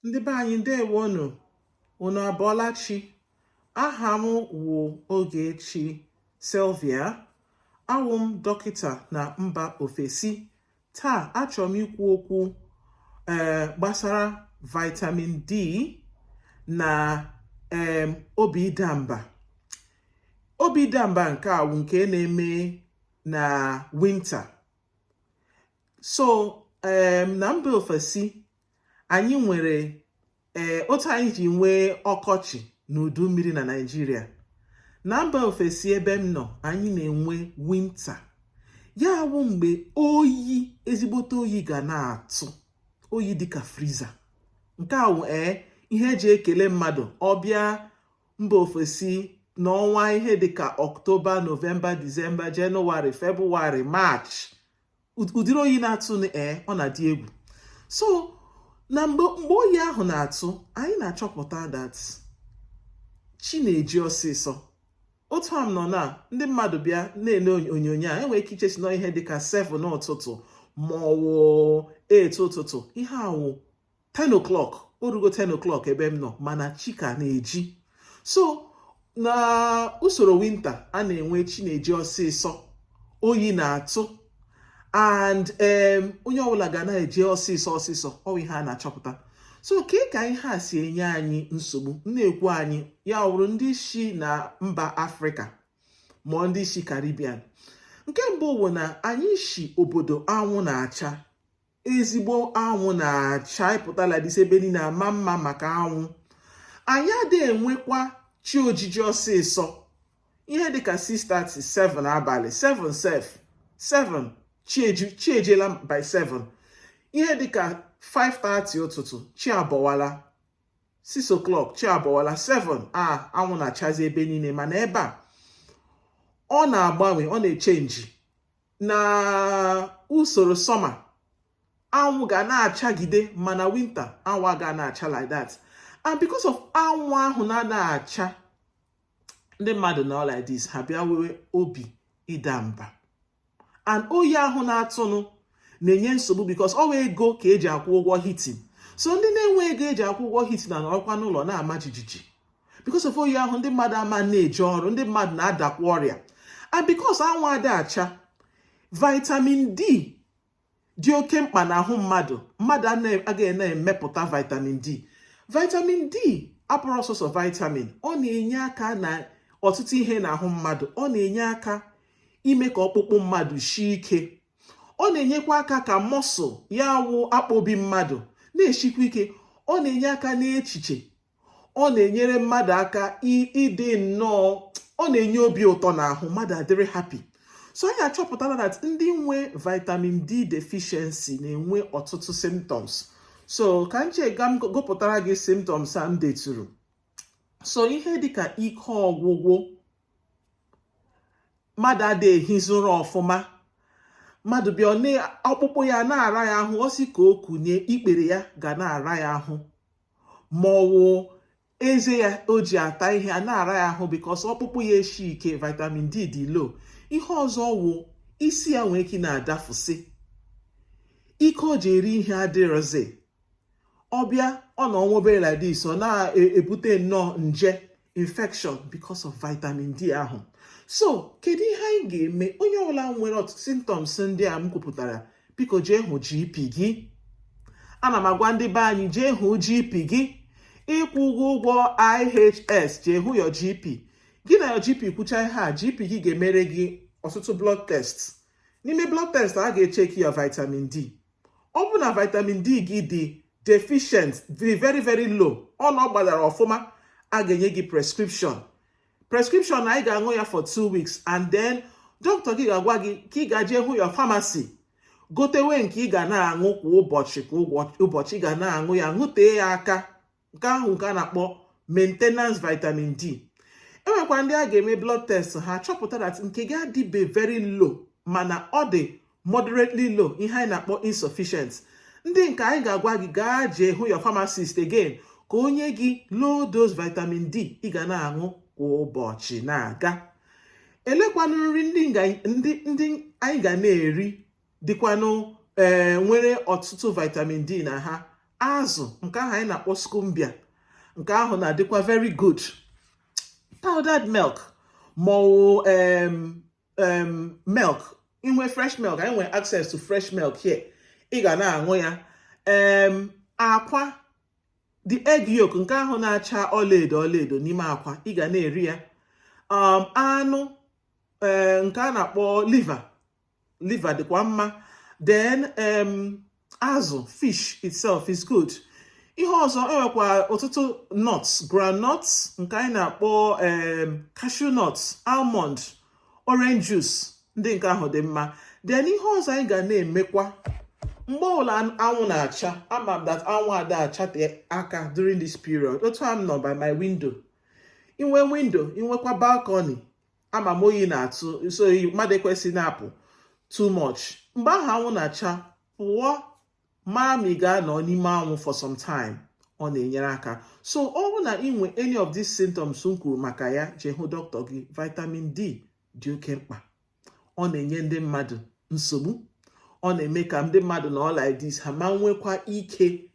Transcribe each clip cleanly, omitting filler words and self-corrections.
Ndị be anyị, ndewonu. Unu abọọla chi? Aha m wụ Ogechi Sylvia. Awụ m dọkịta na mba ofesi. Taa achọrọ m ikwu okwu gbasara vitamin D na obi ịda mba. Obi ịda mba nke a wụ nke na-eme na winter. So na mba ofesi anyị nwere otu anyị ji nwee ọkọchị na udu mmiri na Naịjirịa. Na mba ofesi ebe m nọ, anyị na-enwe winter, ya wụ mgbe oyi, ezigbote oyi ga na-atụ, oyi dịka freezer. Nke a wụ ihe eji ekele mmadụ ọbịa mba ofesi n'ọnwa ihe dịka Ọktoba, Nọvemba, Disemba, Jenụwarị, Febrụwarị, Maachị. Ụdịrị oyi na-atụ, ọ na-adị egwu. So na mgbe oyi ahụ na-atụ, anyị na-achọpụta that chi na-eji ọsịsọ. Otu a m nọ na ndị mmadụ bịa na-ele onyonyo a, enwere ike ichesi nọ ihe dịka 7 ụtụtụ ma ọ wụ 8 ụtụtụ. Ihe awụ 10 o'clock, o rugo 10 o'clock ebe m nọ, mana chi ka na-eji. So na usoro winter, a na-enwe chi na-eji ọsịsọ, oyi na-atụ, and onye ọbụla ga na-eje ọsịsọ ọsịsọ. Ọ ihe a na-achọpụta. So ke ka ihe a si enye anyị nsogbu na-ekwu anyị, ya wụrụ ndị si na mba Afrịka ma ndị si Caribbean? Nke mbụ bụ na anyị si obodo anwụ na-acha, ezigbo anwụ na-acha, ịpụtala dịsị ebe niile ama mma maka anwụ. Anyị adịghị enwekwa chi ojiji ọsịsọ. Ihe dịka 6:30, 7 abalị, 7 sef, 7, chi ejela by 7. Ihe dịka 5:30 ụtụtụ, chi abọwala. 6 o'clock, chi abọwala. 7 a, anwụ na-achazi ebe niile. Mana ebe a ọ na-agbanwe, ọ na-echange. Na usoro summer, anwụ ga na-achagide, mana winter, anwụ ga na-acha like that. And because of anwụ ahụ na-anaghị acha, ndị mmadụ nọ like this, ha bịa wee obi ịda mba. And oyi ahụ na-atụnụ na-enye nsogbu because ọ wee ego ka eji akwụ ụgwọ heating. So ndị na-enwe ego eji akwụ ụgwọ heating na nọrọkwa n'ụlọ na-ama jijiji because of oyi ahụ. Ndị mmadụ ama na-eje ọrụ, ndị mmadụ na-adakwa ọrịa. And because anwụ ada acha, vitamin D dị oke mkpa n'ahụ mmadụ. Mmadụ agaghị na-emepụta vitamin D. Vitamin D abụrụ ọsọsọ vitamin, ọ na-enye aka na ọtụtụ ihe n'ahụ mmadụ. Ọ na-enye aka ime ka ọkpụkpụ mmadụ shie ike. Ọ na-enyekwa aka ka muscle, ya wụ akpọbi mmadụ, na-eshikwa ike. Ọ na-enye aka n'echiche. Ọ na-enyere mmadụ aka ịdị nnọọ, ọ na-enye obi ụtọ n'ahụ mmadụ, adịrị happy. So anyị achọpụtala that ndị nwe vitamin D deficiency na-enwe ọtụtụ symptoms. So ka m chega m gụpụtara gị symptoms a m deturu. So ihe dịka ike ọgwụgwụ, mmadụ adịghị ehizi ụra ọfụma, mmadụ bịa ọkpụkpụ ya na-ara ya ahụ, ọ sị ka o kunye, ikpere ya ga na-ara ya ahụ, ma ọ wụ eze ya o ji ata ihe a na-ara ya ahụ, because ọkpụkpụ ya eshi ike, vitamin D dị low. Ihe ọzọ wụ isi ya nwere ike na-adafụsị, ike o ji eri ihe adịrọzi. Ọbịa ọ nọ nwa obere like this, ọ na-ebute nnọọ nje infection because of vitamin D ahụ. So kedu ihe anyị ga-eme? Onye ọbụla nwere ọtụtụ symptoms ndị a m kwupụtara, biko jee hụ GP gị. Ana m agwa ndị be anyị, jee hụ GP gị. Ịkwụ ụgwọ IHS, jee hụ your GP gị. Na your GP kwucha ihe a, GP gị ga-emere gị ọtụtụ blood test. N'ime blood test, a ga-echeki ya vitamin D. Ọ bụ na vitamin D gị dị deficient, dị very very low, ọ na ọ gbadara ọfụma, a ga-enye gị prescription. Prescription anyị ga-aṅụ ya for 2 weeks, and then dọkịta gị ga-agwa gị ka ị ga-jee hụ your pharmacy, gotewe nke ị ga na-aṅụ kwa ụbọchị, kwa ụbọchị ị ga na-aṅụ ya, ṅụtee ya aka. Nke ahụ nke a na-akpọ maintenance vitamin D. Enwekwa ndị a ga-eme blood test ha, chọpụta that nke gị adịbe very low, mana ọ dị moderately low, ihe anyị na-akpọ insufficient. Ndị nke anyị ga-agwa gị gaa jee hụ your pharmacist again ka onye gị low dose vitamin D ị ga na-aṅụ kwa ụbọchị na-aga. Elekwanụ nri ndị anyị ga na-eri dịkwanụ nwere ọtụtụ vitamin D na ha? Azụ nke ahụ anyị na-akpọ scumbia, nke ahụ na-adịkwa very good. Powdered milk ma ọ wụ milk, inwe fresh milk, anyị nwere access to fresh milk here, ị ga na-aṅụ ya. Akwa, the egg yolk nke ahụ na-acha ọlaedo ọlaedo n'ime akwa, ị ga na-eri ya. Anụ nke a na-akpọ liver, liver dịkwa mma. Then azụ, fish itself is good. Ihe ọzọ, enwekwa ọtụtụ nuts, groundnuts nke anyị na-akpọ cashew nuts, almond, orange juice, ndị nke ahụ dị mma. Then ihe ọzọ anyị ga na-emekwa mgbe ọbụla anwụ na-acha, ama m that anwụ ada achate aka during this period, otu a m nọ by my window, inwe window, inwekwa balcony, ama m oyi na-atụ, so mmadụ ekwesị na-apụ too much. Mgbe ahụ anwụ na-acha, pụọ, mara ma ị ga-anọ n'ime anwụ for some time, ọ na-enyere aka. So ọ bụrụ na ị nwe any of these symptoms m kwuru maka ya, jee hụ dọkịta gị. Vitamin D dị oke mkpa. Ọ na-enye ndị mmadụ nsogbu, ọ na-eme ka ndị mmadụ nọ like this, ha ma nwekwa ike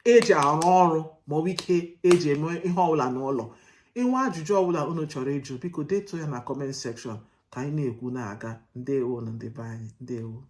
eji arụ ọrụ maọbụ ike eji eme ihe ọbụla n'ụlọ. Inwe ajụjụ ọbụla unu chọrọ ịjụ, biko detuo ya na comment section ka anyị na-ekwu na-aga. Ndewo na ndị be anyị, ndewo.